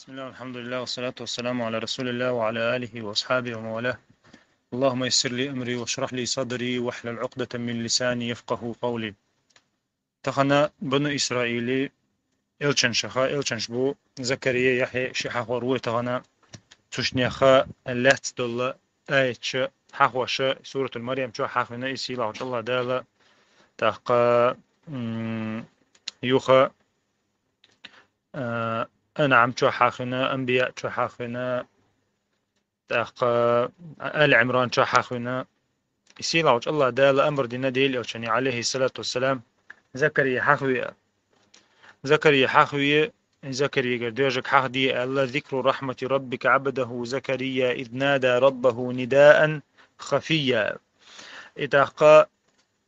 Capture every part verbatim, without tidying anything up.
بسم الله، والحمد لله، والصلاة والسلام على رسول الله وعلى آله وأصحابه ومن والاه. اللهم يسر لي أمري واشرح لي صدري واحلل عقدة من لساني يفقهوا قولي. Тахана Бану Исраили элчаншаха, элчанш бу Закария, Яхья, ши хьахор вуй тахана. Цушнеха лаьц долла аятча хьахоша, Суратул Марьям чу хьахвина, и сийлахь Аллах Дала. Тахка, м, юха, а, Ан'ам чу хьахвина, Анбия чу хьахвина, тахка Али Имран чу хьахвина. И сийлахь Аллах Дала амр дина Дела элчани, алейхи салату вассалам, Закария хьахвия. Закария хьахвия, Закария гар дежак хьахди Аллах: «Зикру рахмати раббика абдаху Закария, из нада раббаху нидаан хафия». И тахка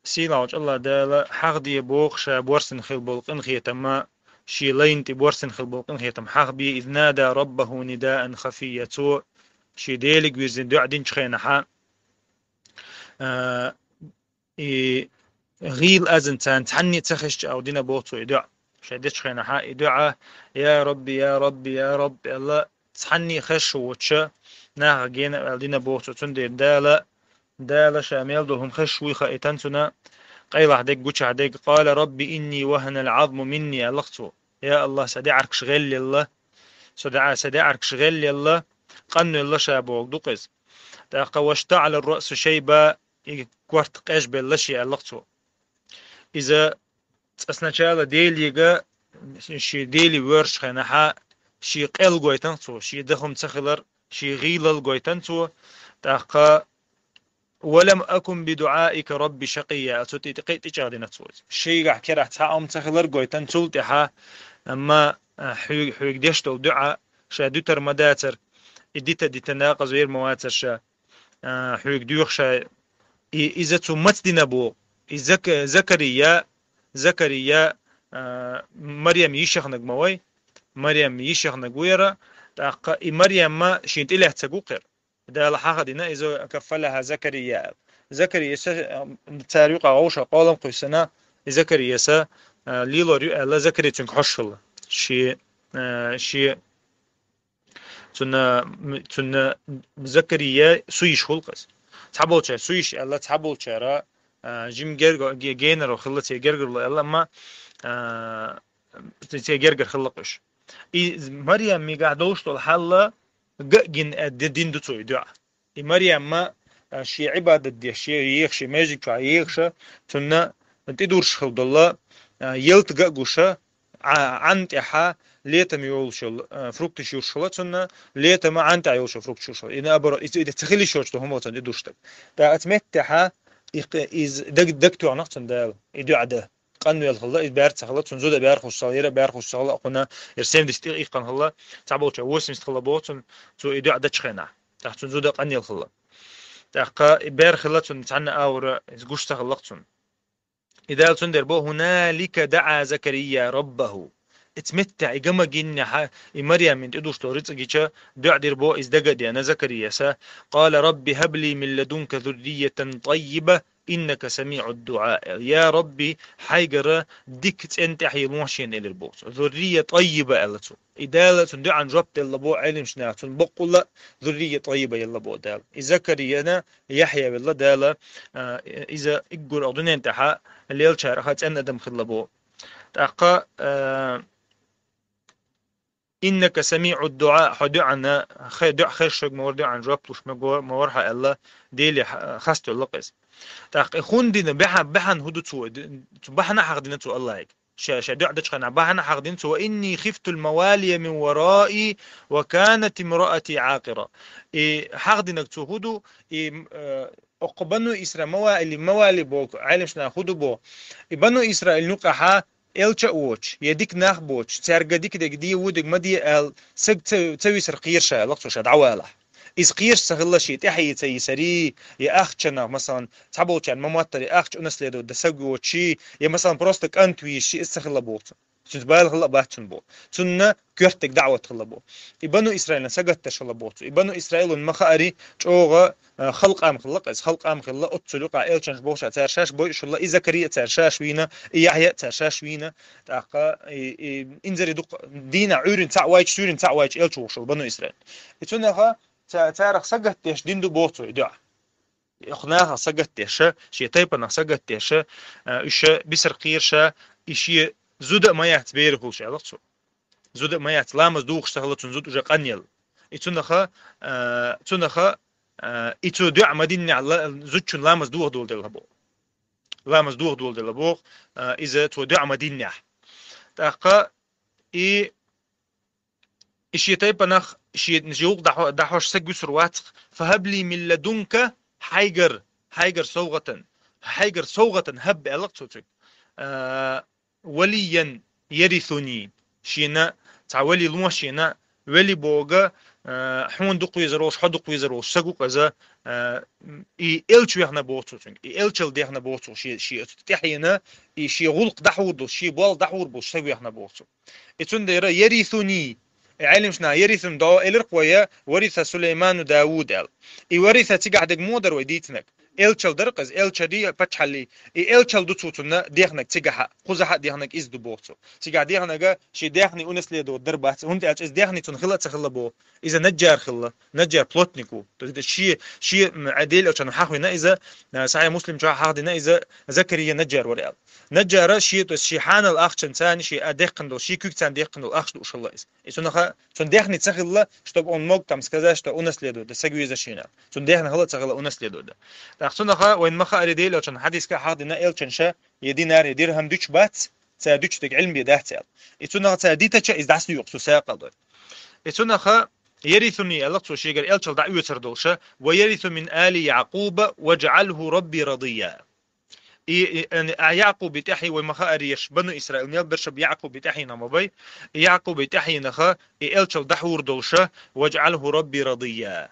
сийлахь Аллах Дала хьахди боху ша борсин хил бол къинхетама, ши лайн ти борсин хил бол къинхетам хьахби, из нада раббаху нидаан хафия. Цо ши Делиг вирзин дуьа динчу хенахьа, а, и гӀийла азан царна цхьанне ца хезча а дина боху цо и дуьа. Ша дечу хенахьа и дуьа: «Я Рабби, я Рабби, я Рабби», аьлла, цхьанне хезаш воцуча наха гена аьлла дина боху цо. Цундела Дала, Дала ша мел долу хӀума хезаш вуй хаийтан цуна, къайлах дерг гучахь дерг: «Къала Рабби инни ваханал Ӏазму минни», аьллах цо. «Я Аллах, сан деӀаргаш гӀеллелла, со деӀа-, сан деӀаргаш гӀеллелла, къанвелла ша», боху ду-кх иза. ТӀаккха: «Ваштаъала рраъсу шайба», и корта къежбелла ши, аьллах цо. Иза цкъа сначала Делига, ши Дели воьрзучу хенахьа, ши къел гойтан цо, ши дахам ца хилар, ши гӀийлал гойтан цо, тӀаккха: «Ва лам акун би дуаика рабби шакия», цу тӀе кхин а тӀечӀагӀдина цо. Шийгахь керахь цхьа а хӀума ца хилар гойтан цул тӀаьхьа, амма, а, хьоьга, хьоьга деш долу дуьа ша дуьтар ма дацара, и дита-дита накъазвер ма вацара ша, а, хьоьга доьхуш а, и, иза цу маца дина боху. И Зак-, Закария, Закария, а, Марьям йишахнаг ма вай, Марьям йишахнаг ву яра, тӀаккха и Марьямма шен тӀелаьццаг ву кхера. Дала хьаха дина, иза каффалаха Закария. Закарияса, а, цара юкъа вовша къолам кхуьссина, и Закарияса, а, лелор ю аьлла, Закария цуьнга хьош хилла. Ши, а, ши Цунна, цунна Закария суйиш хуьлу-кх иза. Цхьаболчара суйиш аьлла, цхьаболчара, а, жима герга-, ге-, генара хилла церан гергарло аьлла, амма, а, церан гергара хилла-кх уьш. И Марьям мигахь долуш долу хьалла ган а гина, а, ди-, дина ду цо и дуьа. И Марьямма, а, шен Ӏибадат деш, шен еха, шен межиг чохь ехаша, цунна тӀедурш хила долла, а, ялта ган а гуша, Ӏа-, Ӏан тӀехьа летам йолуш йолу, а, фрукташ юрш хила цунна, летама Ӏан тӀехь йолуш йолу фрукташ юрш хила. И наоборот, иза, иза ца хила йиш йолчу хӀума цунна тӀедурш дерг. ТӀаккха цу меттехьа и кх-, иза даг, даг тоьхна-кх цунна Дала, и дуьа дан. Къанвелла хилла, иза баьрца хилла, цунна зуда баьрхуш ца хилла, яра баьрхуш ца хилла, кхунна яра семьдесят иккхана хилла, цхьаболчара восемьдесят хилла боху цунна, цо и дуьа дачу хенахь. ТӀаккха цунна зуда къанъелла хилла. ТӀаккха и бер хилла цунна цхьанна агӀора, иза гуш ца хилла-кх цунна. И Дала цундела бо: «Хьуналика даӀа Закария раббаху». Эца меттехь и ган ма гиннехьа, и Марьямин тӀедуш долу рицкъ гича, дуьа дира бо иза дага а деана Закарияса: «Къала рабби хабли мин ладунка зурриятан таййиба, иннака самиӀу дуӀа». Я Рабби, хьайгара дика цӀен тӀаьхье лохьа шена элира боху цо. «Зуррия таййиба», аьлла цо. И Дала цунна дуьан жоп делла бо Ӏеламнаха, цунна баккъалла зуррия таййиба елла бо Дала. И Закарияна Яхьъя велла Дала, а, иза иггур а дуьнен тӀехьа лелчараха цӀен адам хилла бо. ТӀаккха, а, «Иннака самиӀу дуӀа», хьо дуьана, хе-, дуьа хезаш верг ма вара, дуьан жоп луш мегор-, ма вара хьо аьлла, Деле ха-, хастаелла-кх иза. ТӀаккха и хӀунда дина, баьхьа-, баьхьана хӀун ду цо, д-, цу баьхьана хьахдина цо Аллахьига. Ша, ша дуьа дачу хенахь баьхьана хьахдина цо: «Ва инни хифтул мавалия мин вараи, ва канат имраати Ӏакъира». И хьахдинарг цо хӀун ду, и, м, э, оккха Бану Исра-, мавали, мавали боху, Ӏеламнаха хӀун ду боху. И Бану Исраил юкъахьа элча а воцуш, я дика нах боцуш, цаьрга дика дерг де, ву дерг ма де аьлла, саг ца, ца висар кхера ша, аьлла-кх цо, ша дӀавалахь. Иза кхераш ца хилла шен тӀаьхье ца йисарий, я ахчанах, масалан, цхьаболчарна ма моттарий, ахча унаследовать дан саг воцуший, я, масалан, просто кӀант вийший, иза ца хилла боху цо. Цуьнца бала хилла а бац цуьнан боху. Цунна коьртаниг даӀват хилла боху. И Бану Исраилан сагатдеш хилла боху цо. И Бану Исраилан ма хаъара чӀогӀа, а, халкъам хилла, иза халкъам хилла, оццул юкъахь элчанаш бохуш а цара шаьш бойуш хилла, и Закария а цара шаьш вийна, и Яхьъя а цара шаьш вийна, тӀаккха и, и инзаре дукха дийнахь Ӏуьйранна цхьаъ вайча, суьйранна цхьаъ вайча элча вогӀуш хилла Бану Исраил. И цунах ца-, царах сагатдеш дина ду боху цо и дуьхьа. Оха нахах сагатдеш, шен тайпанах сагатдеш, а, уьш бисар кхийраш, и шен зуда а ма яц бер хуьлуш, аьлла цо. Зуда а ма яц, ламаз духуш ца хилла цуьнан зуда уже къанъелла. И цунаха, а, цунаха, а, и цо дуьхьа ма диннехь ла-, зудчун ламаз дохадоладелла боху. Ламаз дохадоладелла боху, а, иза цо дуьхьа ма диннехь. ТӀаккха и И шен тайпанах, шен, шен гӀуллакх дӀахьо-, дӀахьош саг вуьсур вац-кх. «Фахаб ли мин ладунка», хьайгара, хьайгара совгӀатан, хьайгара совгӀатан хӀабба аьлла-кх цо цуьнга. А, «валиян ярисуни», шена цхьа вали ло шена, вали боху, а, хьуна дукха везар волуш, хьо дукха везар волуш саг ву-кх иза, а, и элча вехна боху цо цуьнга, и элчалла дехна боху цо, шен, шен оцу тӀаьхьенна, и шен гӀуллакх дӀахьур долуш, шен болх дӀахьур болуш саг вехна боху цо. И цундела ярисуни, и Ӏелимаш наха ярисуни дӀо элира-кх вай, вариса Сулайману Давуд аьлла. И вариса цигахь дерг муха дара вай дийцинарг? Элчалла дара-кх иза, элчаллий, паччахьаллий. И элчалла ду цо цунна дехнарг цигахь а, кхузахь а дехнарг иза ду боху цо. Цигахь дехнарг шен даьхни унаследовать дара бац, хӀунда аьлча иза даьхни цунна хила а ца хилла боху. Иза наджар хилла, наджар плотник ву. То есть шен, шен, м, Делан элчано хьахийна иза, а, Сахьихь Муслим чохь хьахдина иза Закария наджар вара аьлла. Наджара шен, то есть шен хьанал ахчанца, шен а дехкина долу, шен куьг царна дехкина долу ахча дууш хилла иза. И цунаха, цунна даьхни ца хилла, чтобы он мог там сказать, что унаследовать дан, саг веза шена. Цунна даьхни хила а ца хилла унаследовать дан. ТӀаккха цунаха вайн ма хаъара Делан элчано хьадисехь хьахдина, элчанаш я динар, я дирхам дуьтуш бац, цара дуьтуш дерг Ӏилма бен дац аьлла. И цунаха цара дитача, иза дӀасаюкъу цу сакъал дой. И цунаха ярисуни аьлла-кх цо шегара элчалла дӀаоьцур долуш, ва ярису мин али Якъуба, ваджӀалху Рабби радия. И, и, ан-, а Якъуби тӀаьхье вай ма хаъара еш, Бану Исраил мел берш бу Якъуби тӀаьхьенах ма бай. И Якъуби тӀаьхьенах и элчалла дӀахьур долуш, ваджӀалху Рабби радия.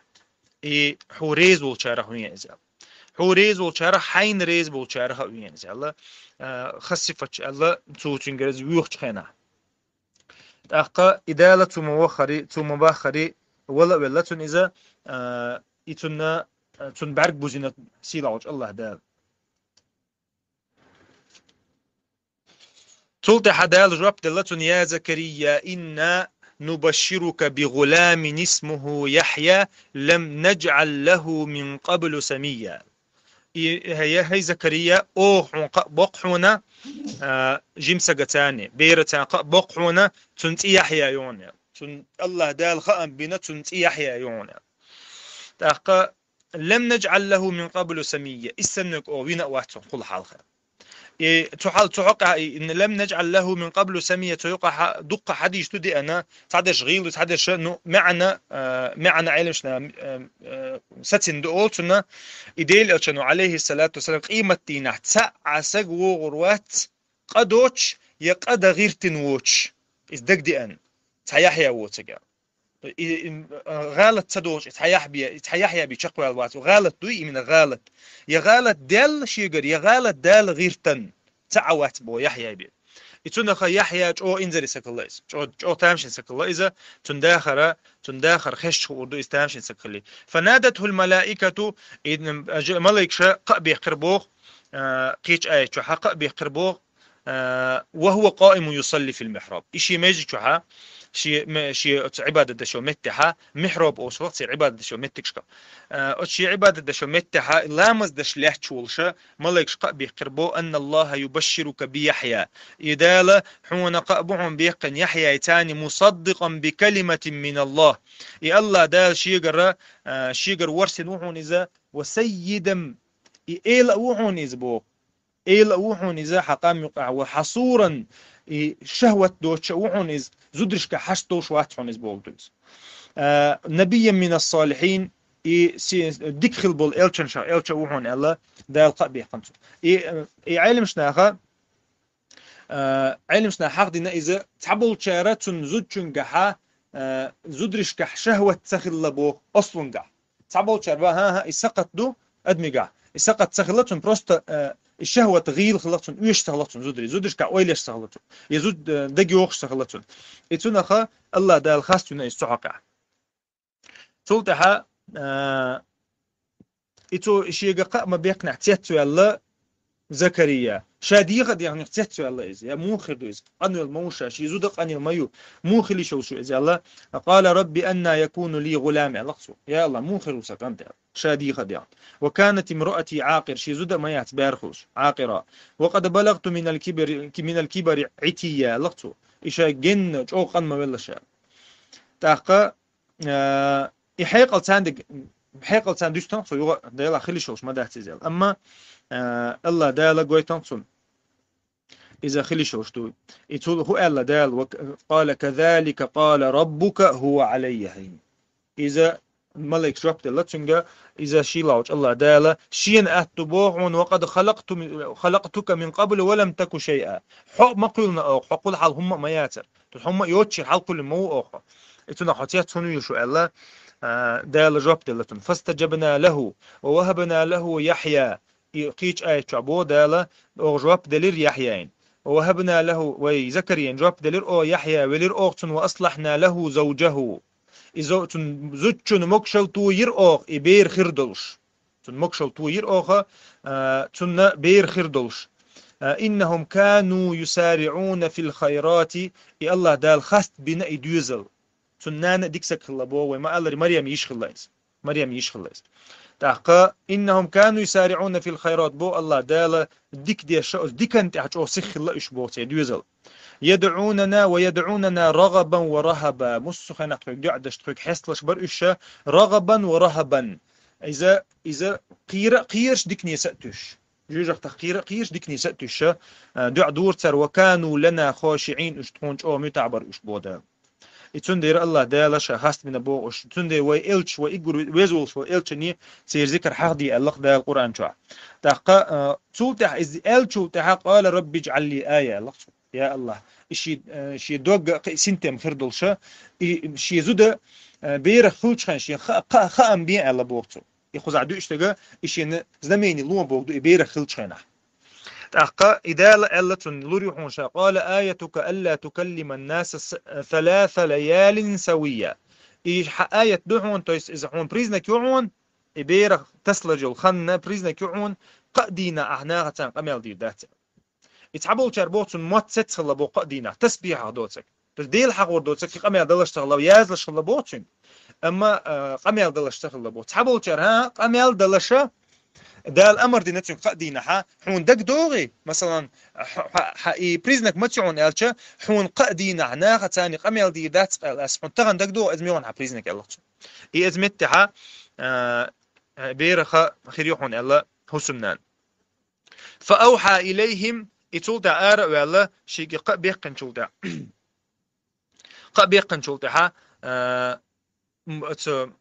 И хьо реза волчарах вен иза аьлла. Хьо реза волчарах, хьайна реза болчарах а вен иза аьлла. А, хасифача аьлла, цо цуьнгара иза воьхучу хенахь. ТӀаккха и Дала цо ма ваххари, цо ма баххари, вала а велла цунна иза, а, и цунна, а, цунна бӀаьрг бузина сийлахьчу АллахӀ Дала. Цул тӀаьхьа Дала жоп делла цунна: «Я Закария, инна нубашширука би гӀуламин исмуху Яхья, лам наджӀал лаху мин къаблу самия». И, хӀай, хӀай Закария, оха хьуна кхаъ боккху хьуна, а, жимсагаца, бераца кхаъ боккху хьуна, цунна цӀе Яхья ю хьуна. Цунна АллахӀ Дала хаам бина, цунна цӀе Яхья ю хьуна. ТӀаккха: «Лам наджӀал лаху мин къаблу самия». Иза саннарг оха вина а вац цунна кхул хьалха. И цу хьал-, цу хьокъехь, и, «Лам наджӀал лаху мин къаблу самия», цу юкъахь дуккха хьадисаш ду деана, цхьадерш гӀийла, цхьадерш, ну, маьӀна, а, маьӀна Ӏелимашна, а, а, сацина ду олу цунна, и Делан элчано, Ӏалайхиссалату вассалам, къематдийнахь цхьа а саг вогӀур вац, къа доцуш я къа дан гӀиртина воцуш, иза дагадеана, цхьа Яхья воцург. И, и, а, гӀалат ца доцуш, и цхьа Яхья бен, и цхьа Яхья бен чекхваьлла вац. ГӀалат дуй, именно гӀалат. Я гӀалат даьлла шегара, я гӀалат Дала гӀиртина, цхьа а вац боху Яхья бен. И цунаха Яхья чӀогӀа инзаре саг хилла иза. ЧӀогӀа, чӀогӀа тамашийна саг хилла иза. Цунна дахар, цунна дахар хезча хуур ду иза тамашийна саг хилли. «Фанадатхул малаикату», и, м, а, ж-, малайкаша кхаъ бехкира боху, а, кхечу аят чохь кхаъ бехкира боху, а, «ва хӀува къаимун юсалли фил михьраб». И шен межа чохь, шен ме-, шен оцу Ӏибадат дашо меттехь, михьраб олуш вац церан Ӏибадат дашо меттигашка. А, оцу шен Ӏибадат дашо меттехь ламаз даш лаьтташ волуша, малайкаш кхаъ бехкира бо: «Анна Аллаха юбашширука би Яхья». И Дала хьуна кхаъ бу хьуна бехкина Яхьяй царна, «мусаддикъан би калиматин мин Аллах». И АллахӀ Дала шегара, а, шегара ворсина ву хьуна иза, «ва саййидан», и эла а ву хьуна иза боху. Эла а ву хьуна иза хьан къам юкъахь, «ва хьасуран», и шахӀват доцуш а ву хьуна иза, зударшка хьашт долуш вац хьуна иза боху иза. А, «набийян минас салихьин», и си-, дика хила болу элчанашах элча а ву хьуна аьлла, Дала кхаъ бехкина цунна. И, и Ӏелимаш наха, а, Ӏелимаш наха хьахдина иза, цхьаболчара цунна зудчуьнгахьа, а, зударшкахь шахӀват ца хилла боху, ослунгахь. Цхьаболчара бан, хӀан-хӀа, и сакхат ду адамигахь. И сакхат ца хилла цунна, просто, а, И шахӀват гӀийла хилла цун, оьшуш ца хилла цун зударий, зударшка ойла еш ца хилла цун. И зуда, э, дага йохуш ца хилла цун. И цунах АллахӀ Дала хаставина иза цу хьокъехь. Цул тӀаьхьа, а, и цо шега кхаъ ма баьккхинехь цецваьлла Закария. Ша деха а дехнехь цецваьлла иза. Я муха хир ду иза? Къанвелла ма ву ша, шен зуда къанъелла ма ю. Муха хила йиш йолуш ю иза аьлла. قال رب أنى يكون لي غلام, аьлла цо. Я АллахӀ, муха хир ву сан кӀант аьлла? Ша деха а дехна. وكانت امرأتي عاقرا, шен зуда а ма яц баьрхалуш, عاقرا. وقد بلغت من الكبر، من الكبر عتيا, аьлла цо. И ша генна чӀогӀа къан ма велла ша. ТӀаккха, а, и хьекъал царна диг-, хьекъал царна дуьстина цо, юха Делахь хила йиш йолуш ма дац иза аьлла. Амма, а, АллахӀ Дала гойтина цунна иза хила йиш йолуш ду. И цул хӀун аьлла Дала? وك-، قال كذلك قال ربك هو علي هين. Иза малайка жоп делла цуьнга, иза шийла волчу АллахӀ Дала шена атта ду боху хьуна, وقد خلقت من، خلقتك من قبل ولم تك شيئا. Хьо а ма кхоьллина оха, хьо кхул хьал хӀумма а ма яцара. Цу хӀумма а йоцучуьра хьал кхоьллина ма ву оха. И цунах хьо цец хӀунда вуьйш ву аьлла, а, Дала жоп делла цунна. فاستجبنا له ووهبنا له يحيى. И кхечу аят чохь боху Дала, оха жоп делира Яхьъяйна. ووهبنا له, вай Закарияна жоп делира оха, Яхьъя велира оха цунна, وأصلحنا له زوجه. И зо-, цунна зудчунна могушалла тойира оха, и бер хир долуш. Цунна могушалла тойира оха, а, цунна бер хир долуш. А, إنهم كانوا يسارعون في الخيرات, и АллахӀ Дала хаставина и доьзал. Цунна нана а дика стаг хилла боху, вай ма-аллара, Марем йиша хилла иза. Марем йиша хилла иза. ТӀаккха, إنهم كانوا يسارعون في الخيرات, боху АллахӀ Дала, дика деш, оцу диканна тӀехь чӀогӀа сиха хилла уьш боху церан доьзал. يدعوننا ويدعوننا رغبا ورهبا. Массо а хенахь тхоьга дуӀа деш, тхоьга хьесталуш бара уьш, رغبا ورهبا. Иза, иза кхера а кхераш, дикане са а туьйсуш. Жоьжахатех кхера а кхераш, дикане са а туьйсуш, а, дуӀа дора цара, وكانوا لنا خاشعين, уьш тхуна чӀогӀа муьтӀахь бара уьш боху Дала. И цундела АллахӀ Дала ша хаставина боху уьш. Цундела вай элча, вай уггар ве-, веза волуш волу элчане церан зикар хьахде аьлла-кх Дала Къуръан чохь. ТӀаккха, а, цул тӀаьхьа иза аьллачул тӀаьхьа, قال رب اجعل لي آية, аьлла-кх цо. Я АллахӀ, и шен, а, шен догга а кхин синтем хир долуша, и шен зуда, а, берах хилчхьана шен ха-, ха-, хаам бен аьлла боху цо. И кхузахь дуьйцуш дерг, и шена знамени ло боху ду, и берах хилчу хенахь. ТӀаккха и Дала аьлла цунна, лур ю хьуна ша, قال آيتك ألا تكلم الناس س-، ثلاث ليال سويا. И хьан аят ду хьуна, то есть иза хьуна признак ю хьуна, и берах тасалур йолу ханна признак ю хьуна, кхаа дийнахь ахь нахаца къамел дийр дац. И цхьаболчара боху цунна мотт сецхилла боху кхаа дийнахь, тасбихьах доцург. То есть Дела хьахор доцург, кхин къамел далаш ца хилла, язлаш хилла боху цуьнга. Амма, а, къамел далаш ца хилла боху. Цхьаболчара, хӀа, къамел далаша, Дала амар дина цуьнга кхаа дийнахьа, хьуна дагадогӀий, масалан, хьо-, хьо-, хьан и признак маца ю хьуна аьлча, хьуна кхаа дийнахь нахаца къамел дийр дац аьлла, ас хьуна тахана дагадогӀу, иза муьлханхьа признак аьлла цо. И иза меттехьа, а, а, бераха хир ю хьуна аьлла хӀусамнана. فأوحى إليهم, и цул тӀаьхьа ара а ваьлла, шега кхаа беккхинчул тӀаьхьа. Кхаа беккхинчул тӀаьхьа, а, м, цу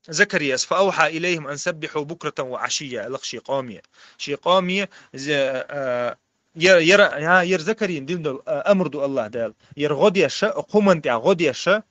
Закарияс, فأوحى إليهم أن سبحوا بكرة وعشيا, аьлла-кх шен къоме. Шен къоме, зе-, а, яра, яра, я, яра Закарияна дина долу, а, амр ду АллахӀ Дала. Яра гӀо деша, кхуман тӀехь гӀо деша,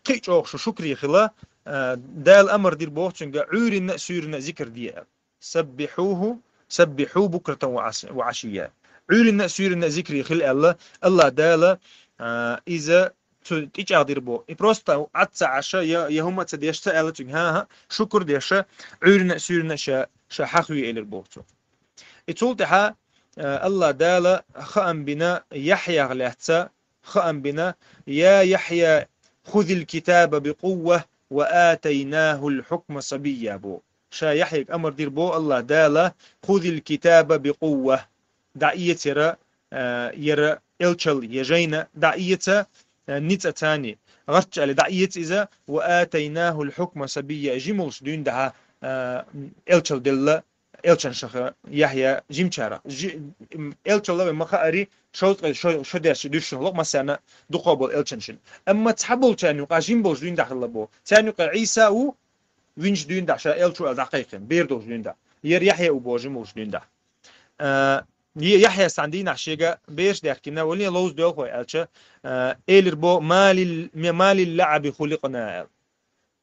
кхин а чӀогӀа шу шукри хила, а, Дала амр дира боху цуьнга, Ӏуьйранна а, суьйранна а зикр де аьлла. سبحوه، سبحوا بكرة وعس-، وعشيا. Ӏуьйранна а, суьйранна а зикри хила аьлла, АллахӀ Дала, а, иза цу тӀечӀагӀдира боху. И просто Ӏад ца Ӏаша, я, я хӀума а ца деш ца аьлла цуьнга, хӀан-хӀа, шукур деша, Ӏуьйранна а, суьйранна а ша, ша хьахве элира боху цо. И цул тӀаьхьа, а, АллахӀ Дала хаам бина Яхьъях лаьцна, хаам бина: «Я Яхьъя, хузил китаба бикъувва ва атайнахул хьукма сабийя», бо. Ша Яхьъяга амар дира бо АллахӀ Дала: «Хузил китаба бикъувва». ДӀаэца яра, а, яра элчал, я жайна дӀаэца, а, ницкъ царна. ГӀарччале дӀаэца иза: «Ва атайнахул хьукма сабийя». Жималш дуьйна дахьа, а, элчал делла, элчанашха Яхьъя жимчарах. Жи-, м, элчалла вай ма хаари, шовзткъе шо-, шо деш дуьйшина хӀокху массарна дукхах болу элчанашна. Амма цхьаболчарна юкъа жим болуш дуьйна дахьалла бо. Царна юкъа Ӏийса ву, винчу дуьйна дахьа, ша элча ву аьлла дӀакхайкхина, бер долуш дуьйна дахьа. Яра Яхьъя ву бо жим болуш дуьйна дахьа. А, е-, Яхьъяс цхьана дийнахь шега бераш даьхкина, «Ва ле ловза доьлхой», аьлча, а, элира бо: «Ма лил-, ме-, ма лил лаӀаби хуликъна», аьлла.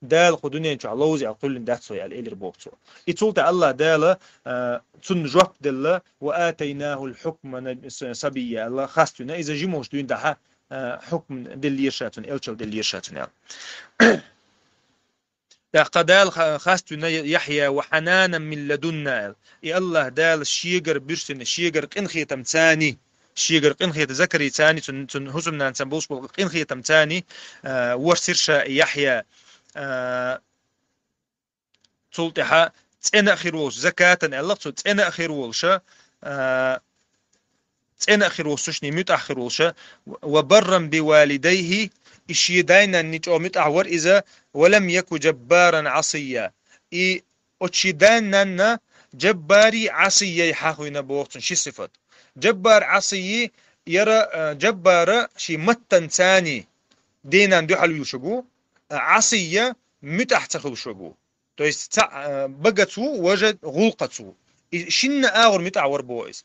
Дала кху дуьнен чохь ловза аьлла кхоьллина дац цо аьлла, элира боху цо. И цул тӀаьхьа Аллах Дала, а, цунна жоп делла, «Ва атайнахул хьукма наб-, с-, сабийя», аьлла, хаставина, иза жимачу дуьйна тӀехь, а, хьукм деллера ша цунна, элчал деллера ша цунна аьлла. ТӀаккха Дала ха-, хаставина Яхья, «ва хьананан мин ладунна», аьлла. И Аллах Дала шегара буьрсина, шегара къинхетамцани, шегара къинхета Закарийцани, цун, цун хӀусамнанцан болуш болу къинхетамцани, а, ворсира ша Яхья, а, цул тӀаьхьа цӀена а хир волуш, закатан аьлла цо, цӀена а хир волуша, а, цӀена а хир волуш, сушний муьтӀахь хир волуша, «ва барран би валидайхи», и шен дай-нанна чӀогӀа муьтӀахь вара иза, «ва лам яку джаббаран Ӏасийя». И оцу шен дай-нанна джаббарий, Ӏасийяй хьахийна боху цунна ши сифат. Джаббар, Ӏасийи, яра, а, джаббара шен маттанцани ден-нанна дуьхьал вуьйлуш ву, а, Ӏасийя муьтӀахь ца хуьлуш ву. То есть, цхьаъ, а, багаца ву, важа гӀуллакхаца ву. И шинна агӀор муьтӀахь вара боху иза.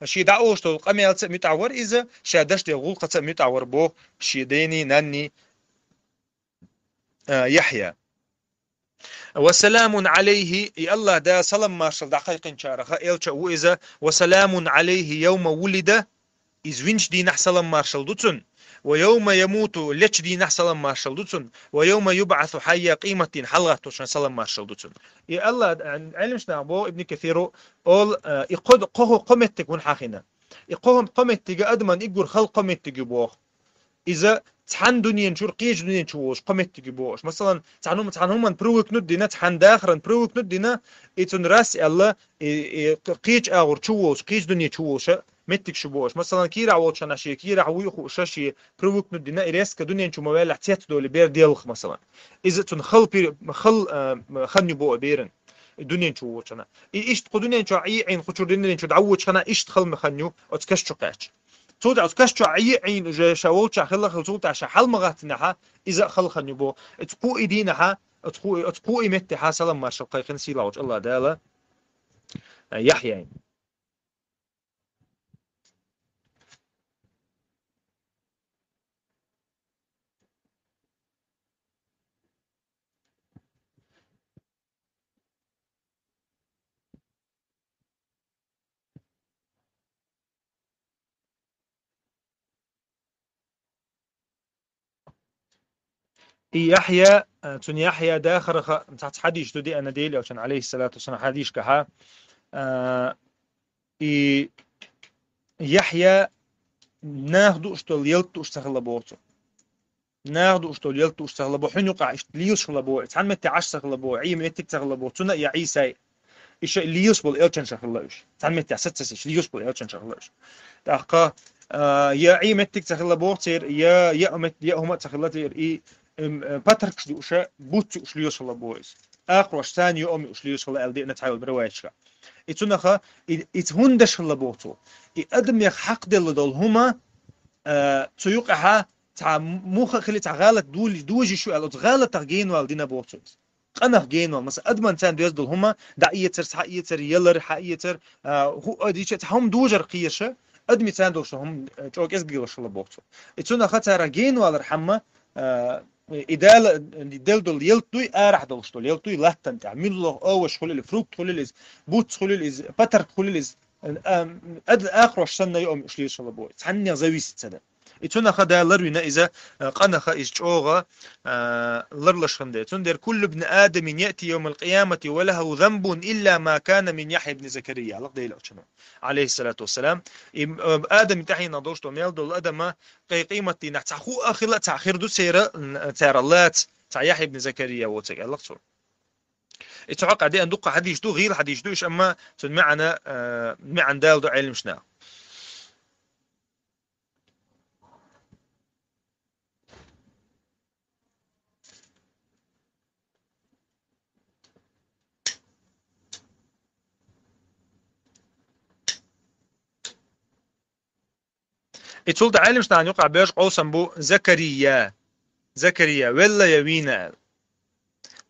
Шен дӀаолуш долу къамелаца а муьтӀахь вара иза, ша деш долу гӀуллакхаца а муьтӀахь вара боху шен дений, нанний, а, Яхья. «Ва саламун Ӏалайхи», и Аллах Дала салам-маршалла дӀакхайкхинчараха элча а ву иза, «ва саламун Ӏалайхи явма вулида», иза винчу дийнахь салам-маршалла ду цунна, «ва явма ямуту», лечу дийнахь салам-маршалла ду цунна, «ва явма юбӀасу хьайя», къематдийнахь хьалагӀатточу хенахь салам-маршалла ду цунна. И Аллах, Ӏилманчу наха боху, Ибн Касира олу, а, и кхо, кхо, кхо меттиг хӀунда хьахийна. И кхо, кхо меттиг адаман уггар хала кхо меттиг ю боху. Иза цхьана дуьнен чуьра кхечу дуьнен чу волуш кхо меттиг ю бохуш. Масалан, цхьана хӀума-, цхьана хӀуманна привыкнуть дина, цхьана дахаран привыкнуть дина, и цунна раз аьлла, и, и кхечу агӀор чу волуш, кхечу дуьнен чу волуша меттиг шу бохуш. Масалан, кийрахь волчу хенахь шен кийрахь вуй хууша шен привыкнуть дина, и резко дуьнен чу ма ваьллехь цец доли бер делха, масалан. Иза цунна хала пир-, хала, а, хан ю боху беран, и дуьнен чу волчу хенахь. И иштта кху дуьнен чохь Ӏийна, кху чуьра дуьнен чу дӀавоьдучу хенахь иштта хала ма хан ю, оцу каш чу кхаьчча. Цул тӀаьхьа оцу каш чохь Ӏийна уже ша волчохь хилла хила, цул тӀаьхьа ша хьал ма гӀаттинехьа, иза а хала хан ю боху. Оцу кхо и дийнахьа, оцу кхо и, оцу кхо и меттехьа салам-маршалла кхайкхина сийлахьчу Аллах Дала, а, Яхьяйна. И Яхья, а, цуьнан Яхья дахарха, цхьацца хьадийш ду деана Делан Элчан, алейхиссалату вассалам, хьадийшкахьа, а, и Яхья нах дууш долу ялта дууш ца хилла боху цо. Нах дууш долу ялта дууш ца хилла боху, хьуьнан юкъахь иштта лелаш хилла боху, цхьана метте Ӏаш ца хилла боху, Ӏийна меттиг ца хилла боху, цунна а я Ӏийсай. И ша лелаш болу элчанаш хилла уьш. Цхьана метте саццасича лелаш болу элчанаш хилла уьш. ТӀаккха, а, я Ӏийна меттиг ца хилла боху церан, я, я мет-, я хӀума а ца хилла церан, и, эм, э, патаркаш дууша, буц юуш лелаш хилла боху иза. Акхарош царна йоам юуш лелаш хилла аьлла деана цхьайолу риваяташкахь. И цунаха, и, и хӀунда деш хилла боху цо. И адамех хьакхаделла долу хӀума, а, цу юкъахьа цхьа муха а хили, цхьа гӀалат дули-, дужуш ю аьлла, оцу гӀалатах генавала дина боху цо иза. Къинах генавала. Масала, адаман царна доьзна долу хӀума, дӀаэцар, схьаэцар, ялар, хьаэцар, а, хӀу-, а, дийча цхьа хӀума дужар кхийша, адаман царна долуш хӀума, а, чӀогӀа кӀезиг лелаш хилла боху цо. И цунаха царах генавалар хьамма, а, и Дала делла долу ялта дуй, арахь долуш долу ялта дуй латтана тӀехь. Муьлхха овощ хуьлийла, фрукт хуьлийла иза, буц хуьлийла иза, патарк хуьлийла иза, а, а, ад-, акхарош санна йоам юуш лелаш хилла боху. Цхьаннех зависит ца дан. И цунаха Дала ларвина иза, а, къанаха иза чӀогӀа, а, ларлаш хинна дела. Цундела: «Куллу бни Адамин яъти йовмал къиямати ва лаху занбун илла ма кана мин Яхья бни Закария», — аьлла Делан Элчано, алейхиссалату вассалам. И, а, Адаман тӀаьхьенах долуш долу мел долу адама, кхе къематдийнахь цхьа хӀуъа хила, цхьа хир ду церан, цара лаца, цхьа Яхья ибн Закария воцург, аьлла цо. И цу хьокъехь деана дуккха хьадийш ду, гӀийла хьадийш ду, уьш, амма цуьнан маьӀна, а, маьӀна далла ду Ӏеламнаха. И цул тӀаьхьа Ӏеламнахана юкъахь боьжу къовсам бу Закария. Закария велла я вийна аьлла.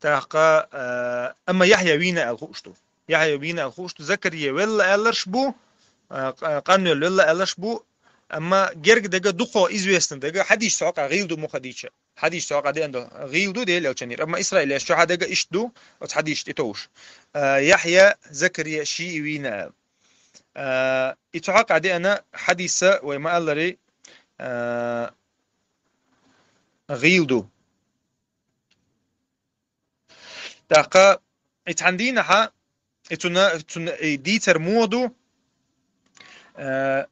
ТӀаккха, а, амма Яхья вийна аьлла хууш ду. Яхья вийна аьлла хууш ду. Закария велла аьлларш бу, а, къ-, къанвелла велла аьлларш бу. Амма герга дага дукхо известна дага, хьадийш цу хьокъехь гӀийла ду муха дийча. Хьадис цу хьакъ деана ду. ГӀийла ду Дела Элчанера. Амма Исраилеш чу хьадага иштта ду, оцу хьадисашта тӀе товш. А, Яхья, Закария шиъ вийна аьлла. А, и цу хьакъ деана хьадиса вай ма-аллара, а, гӀийла ду. ТӀаккха и цхьана дийнахьа, и цунна, цунна и дийцар муха ду, э,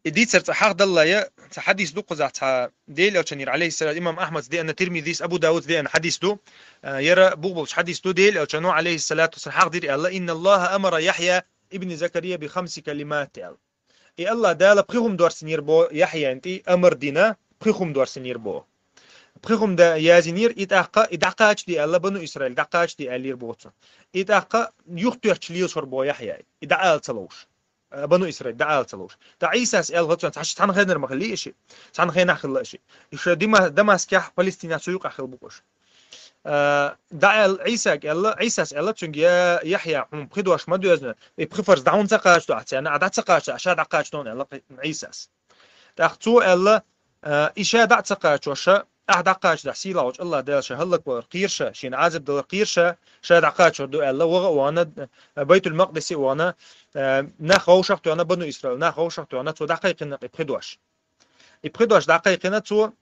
и дийцар цкъа хьахдаллалц, цхьа хьадис ду кхузахь цхьа Дела Элчанера, алейхиссалам, имам Ахьмада деана, Тирмизис, Абу Дауда деана хьадис ду, э, яра бугӀ болчу хьадис ду, Дела Элчано, алейхиссалату вассалам, хьахдира аьлла: «Инна Аллаха амара Яхья ибн Закария би хамси калимат», аьлла. И Аллах Дала пхи хӀума доссийнера бо Яхьяна тӀе, амар дина, пхи хӀума доссийнера бо. Пхи хӀума да-, яздинера, и тӀаккха, и дӀакхачаде аьлла, Бану Исраил, дӀакхачаде аьллера бо цо. И тӀаккха юхатоьхча лелаш вара бо Яхья, и дӀаала ца ловш. Э, Бану Исраил, дӀаала ца ловш. ТӀаккха Ӏийсас аьлла цунна, цхьа-, цхьана хенара ма хилла и шиъ, цхьана хенахь хилла и шиъ. И ша Дима-, Дамаскехь, Палестинехь цу юкъахь хилла бу-кх уьш. Э, дӀааьлла Ӏийсага аьлла, Ӏийсас аьлла цуьнга: «Я Яхья, хьуна пхи дош ма доьзна, и пхи фарз дӀа хӀунда ца кхачадо ахь царна, ахь дӀа ца кхачадо, ша дӀакхачадо хьуна», аьлла Ӏийсас. ТӀаккха цо аьлла: «Э, и ша дӀа а ца кхачош, ахь дӀакхачадахь, сийлахьчу Аллах Дала ша хӀаллаквалар кхийра ша, шена Ӏазап далар кхийра ша, ша дӀакхачор ду», аьлла, ваха а вахана, э, Байтул-Макъдисе а вахана, э, нах вовшах а тоьхна, Бану Исраил нах вовшах а тоьхна, цо дӀакхайкхина и пхи дош. И пхи дош дӀакхайкхина цо,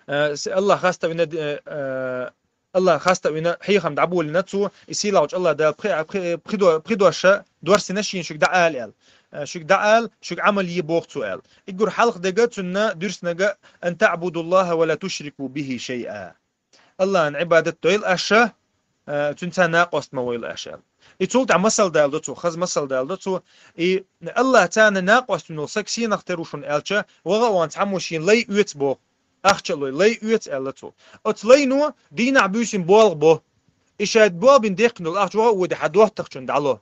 э, с-, Аллах хаста вина, э, э, Аллах хаста вина хьехам дӀаболийна цо, и сийлахьчу Аллах Дала пхи-, пхи-, пхи до-, пхи дош доссийна шена, шуьга дӀаала аьлла. Э, шуьга дӀаала, шуьга Ӏамал е боху цо аьлла. Уггар хьалха дерг цунна дуьрсинарг: «Ан таъбудуллаха ва ла тушрику бихи шайъа». Аллахьан Ӏибадат дойла аша, э, цуьнца накъост ма войла аша аьлла. И цул тӀаьхьа масал даладо цо, хаза масал даладо цо. И Аллах царна накъост вина волу саг сенах тера ву шуна аьлча, ваха а вахана цхьаммо шен лай оьцу боху. Ахча а лой, лай оьцу аьлла цо. Оцу лайно дийнахь буьйсина болх бо. И ша болх бина дехкина долу ахча ваха а воьдий хьан доттагӀчунна дӀало.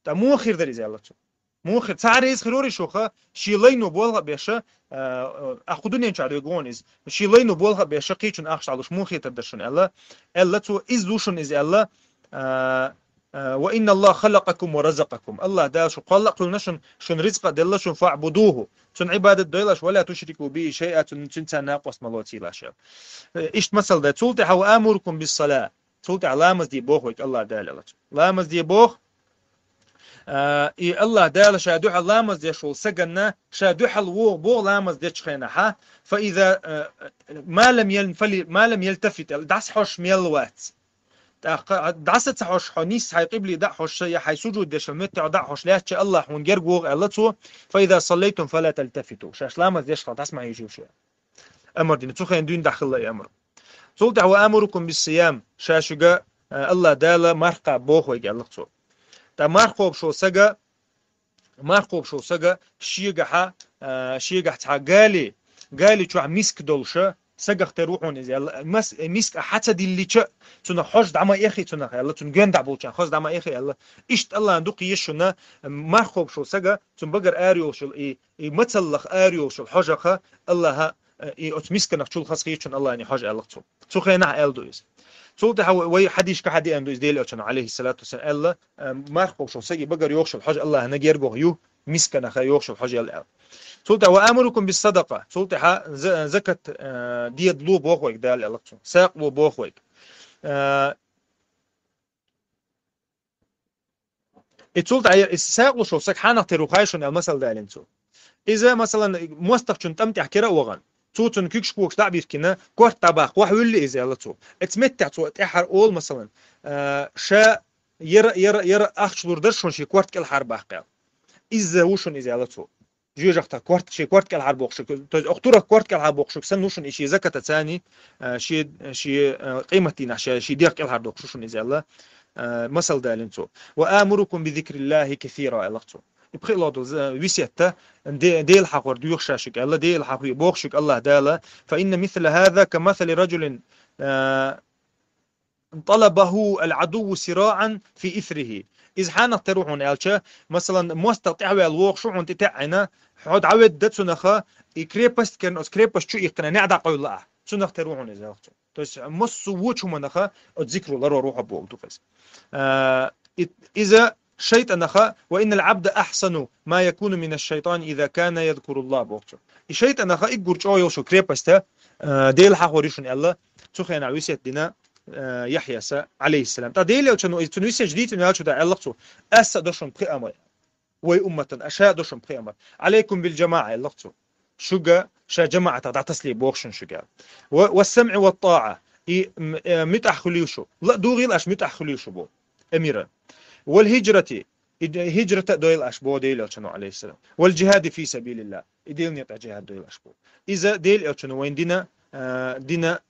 ТӀаккха муха хир дара иза аьлла цо. Муха хир, цхьа реза хир вара шуха, шен лайно болх а беш, а, а, кху дуьнен чохь дерг вон иза. Шен лайно болх а беш, кхечунна ахча дӀалуш муха хетар дара шуна аьлла. Аьлла цо, иза ву шуна иза аьлла, а, а, «Ва инна Аллаха халакъакум ва разакъакум». Аллах Дала шу кхолла а кхуьллина шуна, шуна ризкъ а делла шуна, «фаъбудуху». Цунна Ӏибадат дойла аша, «ва ла тушрику бихи шайъа», цунна, цуьнца накъост ма лоцийла аша. Э, иштта масал дай. Цул тӀаьхьа: «Ва амурукум биссала». Цул тӀаьхьа ламаз де боху вайга Аллах Дала аьлла цо. Ламаз де боху. А, и Аллах Дала ша дуьхьал ламаз деш волу саганна, ша дуьхьал вогӀу боху ламаз дечу хенахьа, фа иза, а, ма лам ял-, фали-, ма лам ялтафит, дӀаса хьожуш мел вац. ТӀаккха дӀаса ца хьожуш хьо нийсса хьайн къибле дӀа а хьожуш, я хьайн сужуд деш меттехь дӀа а хьожуш лаьттача Аллах хьуна герга вогӀу аьлла цо, фа иза саллайтум фала талтафиту. Шаьш ламаз деш хьал дӀаса ма хьийжийла шу. Амар дина, цу хенахь дуьйна дӀахилла и амар. Цул тӀаьхьа: «Ва амурукум биссиям», ша шуьга, а, Аллах Дала марха кхаба боху вайга аьлла цо. ТӀаккха марха кхобуш волу сага, марха кхобуш волу сага шегахьа, а, шегахь цхьа гали, гали чохь миска долуша, сагах тера ву хьуна иза аьлла. Мас-, миска хьан ца диллича, цунах хьожа дӀа ма эхи цунах аьлла, цунна гоьн дӀа болчарна хоза дӀа ма эхи аьлла. Иштта Аллахьан дукха еза шуна, марха кхобуш волу сага, цунна багара ара йолуш йолу и И мацаллах ара йолуш йолу хьожаха Аллаха, э, и оцу мисканах чул хаза хийцачун Аллахьан хьожа аьлла цо. Цу хенахь аьлла ду иза. Цул тӀаьхьа вай хьадисашкахь деана ду иза Делан Элчано, алейхиссалату вассалам, аьлла, э, марха кхобуш волу саги багара йохуш йолу хьожа Аллахьана герга ваха ю, мисканаха йохуш йолу хьожа аьлла аьлла. Цул тӀаьхьа: «Ва амурукум бис садакъа». Цул тӀаьхьа за-, закат, э, дедало боху вайга Дала аьлла цо. Сакъало боху вайга. Э, И цул тӀаьхьа и сакъалуш волу саг хьанах тера ву хаьий шуна аьлла масал далийна цо. Иза, масалан, мостагӀчун тӀам тӀехь кира а вахана, цо цунна куьгаш-когаш дӀа а биркина, корта дӀабаккха, вахьа вуьллий иза аьлла цо. Эцу меттехь цо тӀаьххьара олу, масалан, а, ша яра, яра, яра ахча лур дара шуна шен корта кӀелхьарбаккха аьлла. Иза ву шуна иза аьлла цо. Жоьжахатех корта, шен корта кӀелхьарбоккхуш, то есть окху турах корта кӀелхьарбоккхуш санна ву шуна и шен закатаца цани, а, шен, шен, а, къематдийнахь ша шен дегӀ кӀелхьардоккхуш ву шуна иза аьлла, а, масал далийна цо. «Ва амурукум би зикриллахи касира», аьлла цо. И пхиъ лодал за-, висетта, де-, Дела хьахор доьху ша шуьга аьлла, Дела хьахо боху шуьга Аллах Дала: «Фа инна мисла хаза ка масали раджулин», а, «талабаху ал-Ӏадувву сираӀан фи исрихи». Иза хьанах тера ву хьуна аьлча, масалан, мостагӀа тӀаьхьаваьлла вогӀуш ву хьуна тӀе таьӀӀина, хьо дӀаведда цунаха, и крепость керна, оцу крепость чу иккхина, неӀ дӀакъевлла ахь. Цунах тера ву хьуна иза аьлла цо. То есть, массо а вочу хӀуманаха оцу зикро ларор ву хьо боху ду-кх иза. А, и-, иза шайтӀанах, «وإن العبد أحصن ما يكون من الشيطان إذا كان يذكر الله», боху цо. И шайтӀанах уггар чӀогӀа йолу шун крепость, э, Дела хьахор ю шуна аьлла, цу хенахь весет дина, э, Яхьяса, алейхиссалам. ТӀаккха Дела Элчано, цунна весет дийцина ваьлча, тӀаккха аьлла цо: «Аса до шуна пхи амар вай умматана, аша до шуна пхи амар. Алейкум бил джамаӀа», аьлла цо. «Шуьга ша джамаӀатах дӀатасале боху шуна шуьга». «Ва, ва самӀи ва тӀаӀа». И, м, э, муьтӀахь хуьлийла шу. Ла дугӀийла аша, муьтӀахь хуьлийла шу боху. Амира. «Вал хиджрати». И д-, хиджрата а дойла аша боху Дела Элчано, алейхиссалам. «Вал джихади фи сабилилла». И Делан некъа тӀехь джихад дойла аша боху. Иза Дела Элчано вайна дина, э, дина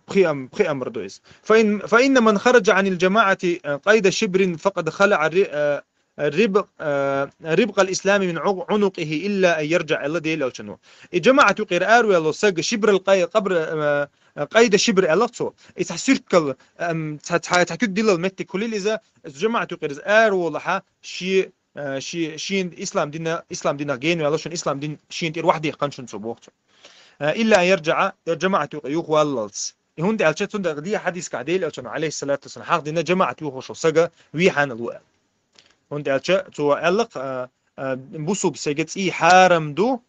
пхи ам-, пхи амр ду иза. «Фа ин-, фа инна ман хараджа анил джамаӀати, э, къайда шибрин факъад халаӀа ри-, э, риб-, э, рибкъал ислами мин гӀу-, гӀунукъихи илла ан ярджаӀа», аьлла Дела Элчано. И джамаӀат юкъера аравелла саг шибрал къай-, къабр, э, къайда шибр аьлла цо. И цхьа суьрткал, эм, цхьа, цхьа, цхьа куьг диллал меттиг хуьлийла иза, жамаӀат юкъера иза араволахь, ши, э, ши, шен ислам дина, ислам динах генаваьлла шуна, ислам дин шен тӀера вахьдехкан шуна цо боху цо. Э, илла ан ярджаӀа, я жамаӀат юкъа юхаваллалц. И хӀунда аьлча, цундела дийцина хьадисехь Дела Элчано, алейхиссалату вассалам, хьахдина жамаӀат юхуш волу сага вийхьанал ву аьлла. ХӀунда аьлча, цо аьлла, а, а, бусулба сага цӀий хьарам ду,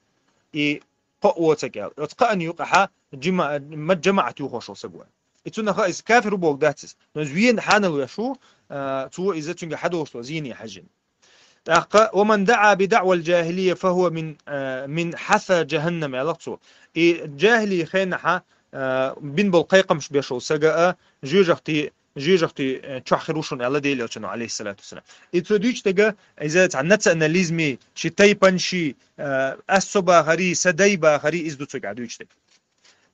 и кхоъ воцург аьлла. Оцу кхаъна юкъахь жима-, ма-, жамаӀат юхуш волу сага ву. И цунах иза кафир ву бохург дац иза. Но иза вена хьанал веш ву, а, цо иза цуьнга хьадолуш долу зене хьаьжжина. ТӀаккха: «Ва ман даӀа би даӀвал джахилия, фа хува мин, а, мин хьаса джаханнам», аьлла цо. И джахилия хенахь, а, бина болу кхайкхамаш беш волу сага а жоьжахати, жоьжахати, э, чохь хир ву шуна аьлла Дела Элчано, алейхиссалату вассалам. И цо дуьйцу дерг, иза цхьа национализми, ши тайпан ши, э, ас со бахари, са дай бахари, иза ду цуьнга дуьйцу дерг.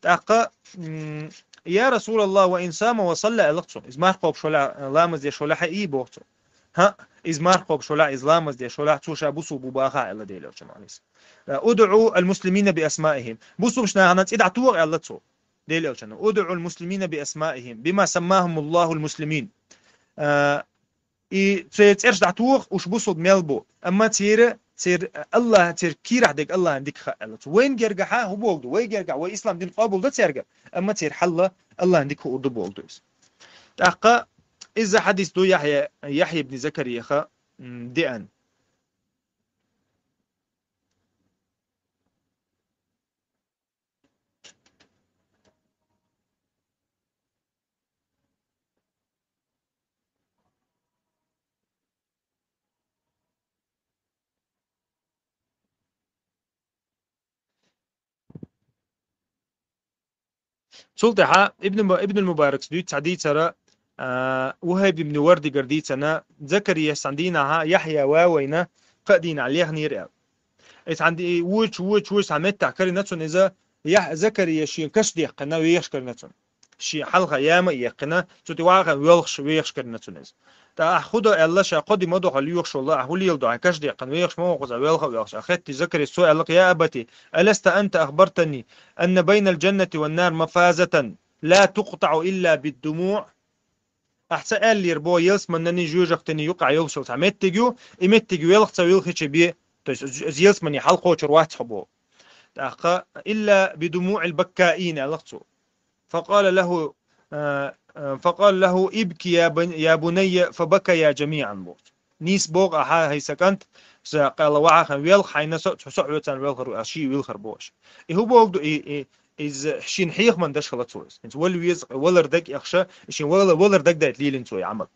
ТӀаккха, м, «Я Расулаллах, ва ин сама ва салла», аьлла цо. Иза марха кхобуш валахь, ламаз деш валахь а и боху цо. ХӀаъ, иза марха кхобуш валахь, иза ламаз деш валахь, цо ша бусулба ву бахахь аьлла Дела Элчано, алейхиссалам. «УдӀу ал-муслимина би асмаихим». Бусулба нахана цӀе дӀатоха аьлла цо. Дела Элчано: «УдӀу ал-муслимина би асмаихим, бима саммахумуллаху ал-муслимин». А, и церан цӀераш дӀатоха, уьш бусулба мел бу. Амма церан, церан Аллах, церан кийрахь дерг Аллахьан дика хаьа аьлла цо. Вайн гергахь хӀун бохург ду? Вай гергахь вай ислам дин къобал до цаьрга, амма церан хьал Аллахьан дика хуур ду бохург ду иза. ТӀаккха иза хьадис ду Яхья, Яхья ибн Закарияха, м, деана. Цул тӀаьхьа Ибн Му-, Ибнул Мубаракс дуьйцу цхьа дийцар, а, Вахьиб ибн Вардигара дийцина, Закарияс цхьана дийнахь Яхья ван вайна кхаа дийнахь лехнера аьлла. И цхьана ди-, вочу, вочу, вочу цхьа меттехь карийна цунна иза, Яхь-, Закария шен каш дехкина вехаш карийна цунна. Шен хьалха яма а яьккхина, цу тӀе вахана воьлхуш вехаш карийна цунна иза. ТӀаккха ахь хӀун до аьлла, ша кхо ди ма ду хьо лоьхуш волу, ахь хӀун лела ду, хьайн каш дехкина вехаш ма ву хьо, кхузахь воьлха а воьлхуш. Ахь хеттий Закарис, цо аьлла: «Я абати, аласта анта ахбартани, анна байнал джаннати ван нар мафазатан, ла тукътаӀу илла биддумуӀ?» Ахь ца аьллера боху, ялсаманин, жоьжахатин юкъахь йолуш йолу цхьа меттиг ю, и меттиг велха ца велхича бен, то есть з-, з-, ялсамане хьалакхочур вац хьо боху. ТӀаккха: «Илла бидумуӀил баккаин», аьлла цо. Факъала лаху, а, а, факъала лаху: «Ибки я бан-, я бунайя», фабакая джамиӀан боху. Нийса боху ахьа, хӀай сан кӀант, сан къаьла вахьа хан велха, хьайна со, со хьоьцарна велхар ву, аьлла, ший вилхар боху аша. И хӀун боху ду, и, и, иза шен хьехаман даш хила цо иза. ХӀинца вала веза, валар даг эхша, и шен вала-, валар дагадайта лелина цо и Ӏамал.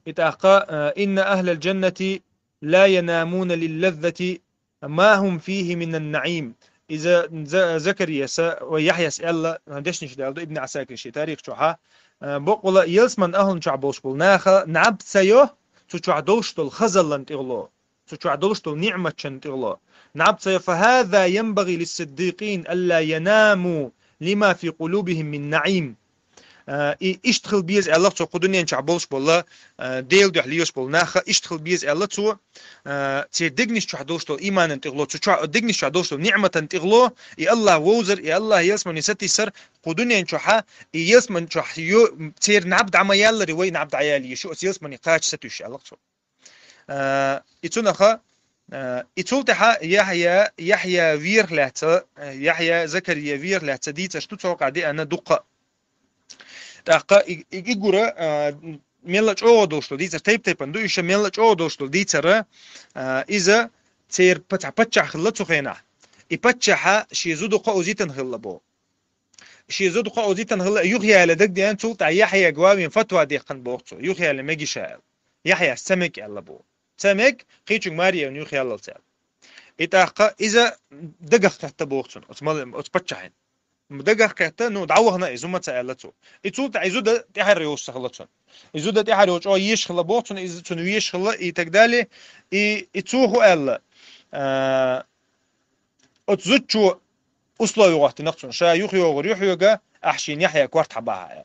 И тӀаккха, а, «Инна ахлал джаннати ла янамуна лиллаззати ма хум фихи минан наӀим». Иза За-, Закарияса ва Яхьяс аьлла, дешнаш даьлла ду Ибн Асакир шен тарих чохьа, а, боккъала ялсаман ахлан чохь болуш болу наха наб ца йо, цу чохь долуш долу хазаллан тӀехула. Цу чохь долуш долу ниӀматчун тӀехула. Наб ца йо: «Фа хаза янбагӀи лиссиддикъин алла янаму лима фи къулубихим мин наӀим». А, и иштта хила беза аьлла цо, кху дуьнен чохь болуш болу, а, Делан дуьхьа лелаш болу наха иштта хила беза аьлла цо, а, церан дегнаш чохь долуш долу иманан тӀехула, цу чохь, дегнаш чохь долуш долу ниӀматан тӀехула, и Аллах вовзар, и Аллах ялсамане сатийсар, кху дуьнен чохьа, и ялсаман чохь йо-, церан наб дӀа ма ялларе, вай наб дӀаяла еза шу, оцу ялсамане кхача сатуьйсуш аьлла цо. А, и цунаха, а, и цул тӀаьхьа Яхья, Яхья вехаш лаьцна, а, Яхья, Закария вехаш лаьцна дийцарш ду цу хьокъехь деана дуккха. ТӀаккха и, и, и гура, а, мелла чӀогӀа долуш долу дийцар, тайп-тайпана ду, иша мелла чӀогӀа долуш долу дийцара, а, иза церан паччахь, паччахь хилла цу хенахь. И паччахьа шен зуда кхоузитан хилла боху. Шен зуда кхоузитан хилла, юхаяьлла дагадеана, цул тӀаьхьа Яхьъяга ван вина фатва дехкан боху цо. Юхаяьлла мегиша аьлла. Яхьъяс ца мега аьлла боху. Ца мега, кхечуьнга маре яьлла юхаяллалц аьлла. И тӀаккха иза дагах кхетта боху цунна, оцу мал-, оцу паччахьна. Дагах кхетта, ну, дӀавахана иза, хӀумма ца аьлла цо. И цул тӀаьхьа и зуда тӀаьхьара йолуш ца хилла цунна. И зуда тӀаьхьара йолчу езаш хилла боху цунна, иза цунна везаш хилла, и так далее. И, и цо хӀу аьлла, а, оцу зудчо условие гӀоттина цунна, ша юхайогӀур ю хьоьга, ахь шена Яхьъя корта хьабахьа аьлла.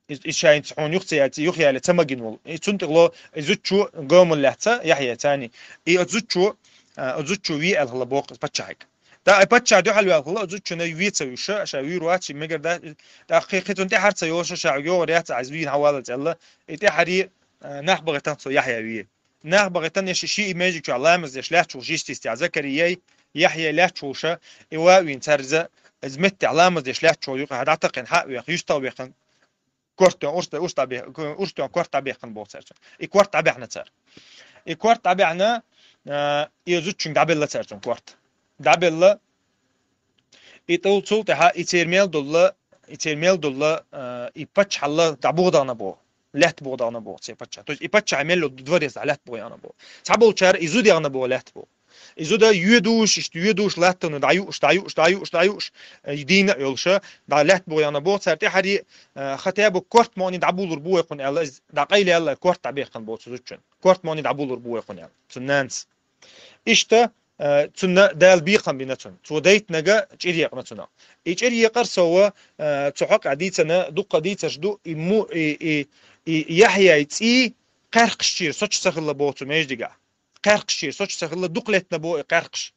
Иза, иза ша хьуна юха ца яц-, юхаяьлла ца магина волу. И цунна тӀехула и зудчо гомал лаьцна Яхьъя царна. И оцу зудчо, а, оцу зудчо ве аьлла хилла боху паччахьиг. ТӀаккха и паччахь дуьхьал ваьлла хила, оцу зудчуьнга вица вуьйш, ша вуьйр вац, ши мегар дац, тӀаккха кхин, кхин цунна тӀаьхьара ца йолуш, ша хьоьга йогӀур яц, ахь иза вийна хьаваллалц аьлла, и тӀаьхьара, а, нах бахийтина цо Яхьъя ве. Нах бахийтина, и ши, ши и межиг чохь ламаз деш лаьтташ волуш йистистехь, Закарияй, Яхьъяй лаьтташ волуш, и ван а вийна цара иза, иза меттехь ламаз деш лаьтташ волу юкъахь дӀатакхина, хьа а вехна, юьстах а вехна, корта тӀехь урс-, урс дӀабе-, урс тӀехь корта дӀабехкана боху цара цунна. И корта дӀабаьхьна цара. И корта дӀабаьхьна, а, и зудчуьнга дӀабелла цара цунна корта. ДӀабелла, и тӀул цул тӀаьхьа и церан мел долла, и церан мел долла, а, и паччахьалла дӀабуха дахана боху. Лаьтта буха дахана боху церан паччахь. То есть и паччахь мел йолу дворец лаьтта буха яхана боху. Цхьаболчара и зуда яхана боху лаьтта буха. И зуда йоьдуш, иштта йоьдуш латтано дӀаюуш, дӀаюуш, дӀаюуш, дӀаюуш, э, дийна а йолуша, дӀа лаьтта буха яхана боху, цара тӀаьхьаре, э, хотя бы корта мукъане дӀабулур бу вай кхунна аьлла, иза дӀакъайла аьлла, корта дӀабехкана боху цу зудчун. Корта мукъане дӀабулур бу вай кхунна аьлла, цу нанас. Иштта, э, цунна Дала бекхам бина цунна. Цо дайтинарг чӀир екъна цунах. И чӀир екъар сов, э, цу хьокъехь дийцина, дуккха дийцарш ду, и му-, и, и, и Яхьъяй цӀий кхаьркхашчера сочу ца хилла боху цу междигахь. Кхаьркхашчера сочу ца хилла, дукха леттина боху и кхаьркхаш.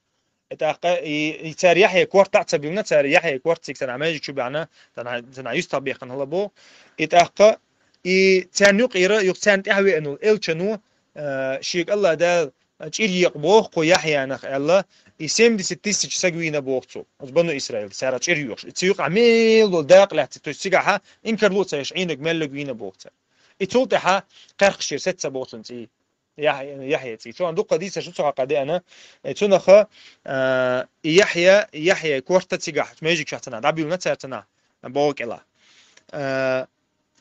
И тӀаккха и, и цара Яхьъяй корта а ца буьллина, цара Яхьъяй корта цига царна межиг чу баьхна, царна, царна юьстах бехкана хилла боху. И тӀаккха и царна юкъера, юха царна тӀаьхьа веана волу элчано, э, шега АллахӀ Дала чӀир екъа боху кху Яхьъянах аьлла, и семьдесят тысяч саг вийна боху цо, оцу бану Исраил, цара чӀир йоьхуш. И цу юкъахь мел долу дакъа лаьцна, то есть цигахьа инкарло а ца еш, Ӏийнарг мелларг вийна боху цара. И цул тӀаьхьа кхаьркхашчера сеца боху цунна цӀий. Яхь-, Яхьъяй цӀий. Цунах дуккха дийцарш ду цу хьокъехь деана. Э, цунах, э, и Яхьъя, Яхьъяй корта цигахь, межиг чохь царна дӀабуьллина цара царна, богӀу кӀела. Э,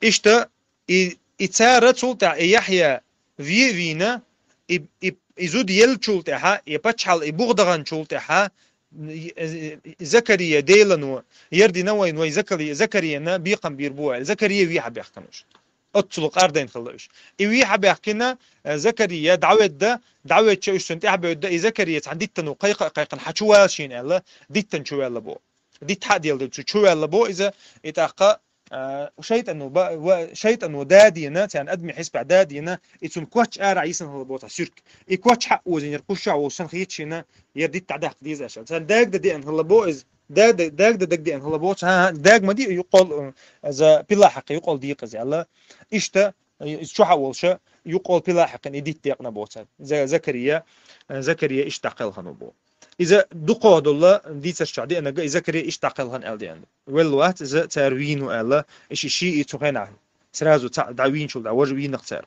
иштта, и, и цара цул тӀаьхьа и Яхьъя ве а вийна, и, и, и зуда еллачул тӀаьхьа, и паччахьалла и буха даханчул тӀаьхьа, и, и, и Закария Делано, яра дина вайна, вай Закали-, Закарияна бекхам бийр бу аьлла. Закария ве хьабехкана уьш. Оццул къардайна хилла уьш. И ве хьабаьхкина, э, Закария дӀаведда, дӀаведча уьш цунна тӀаьхьабевдда, и Закария цхьана диттано кхайкха а кхайкхина, хьан чу вала шена аьлла, диттана чу ваьлла бо. Дитт хьа а делла цу чу ваьлла бо иза, и тӀаккха, э, шайтӀано ба-, ва-, шайтӀано дадийна, царна адамийн хьисапехь дадийна, и цунна коч арахь йисина хилла бо цхьа суьрк. И коч хьа а озийнера, кхуш чохь волуш санна хеташ шена, яра дитт дӀадаккха деза аша. Царна дагда деана хилла бо иза, дагда, дагда дагадеана хилла бо цхьа, хӀан, хӀан, дагма ди юкъол, э, за пила хьакха юкъол декъаза аьлла. Иштта, э, иза чохь а волуша, юкъол пила хьакхина и дитт декъна бо царна. За-, Закария, э, Закария иштта дӀакхелхана бо. Иза дукхох долла дийцарш чохь деанарг, и Закария иштта дӀакхелхана аьлла деана. Велла вац иза цара вийна аьлла, и ши, ши и цу хенахь. Сразу цхьаъ дӀавийначул дӀа важа вийнах цара.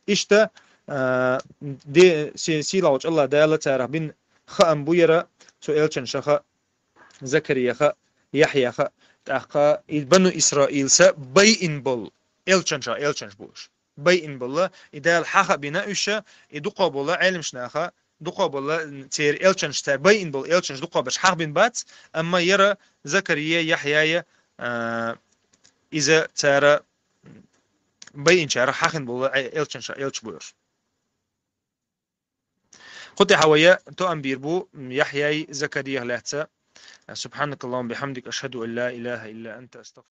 Иштта, а, де, се-, сийлахь волчу АллахӀ Дала царах бина хаам бу яра, цу элчанашаха, Закарияха, Яхьъяха, тӀаккха и бану Исраилса байина болу элчанашах элчанаш бу уьш. Байина болла, и Дала хьаха а бина уьш, и дукхо болла Ӏеламнаха, дукхо болла церан элчанаш, цара байина болу элчанаш дукхо берш хьаха бина бац, амма яра Закария, Яхьъяя, а, иза цара байинчара хьахина болла Ӏе-, элчанаш, элча бу уьш. Кху тӀехьа вая тоам бийр бу Яхьъяй, Закарияй лаьцна. سبحانك اللهم وبحمدك، أشهد أن لا إله إلا أنت، أستغفرك.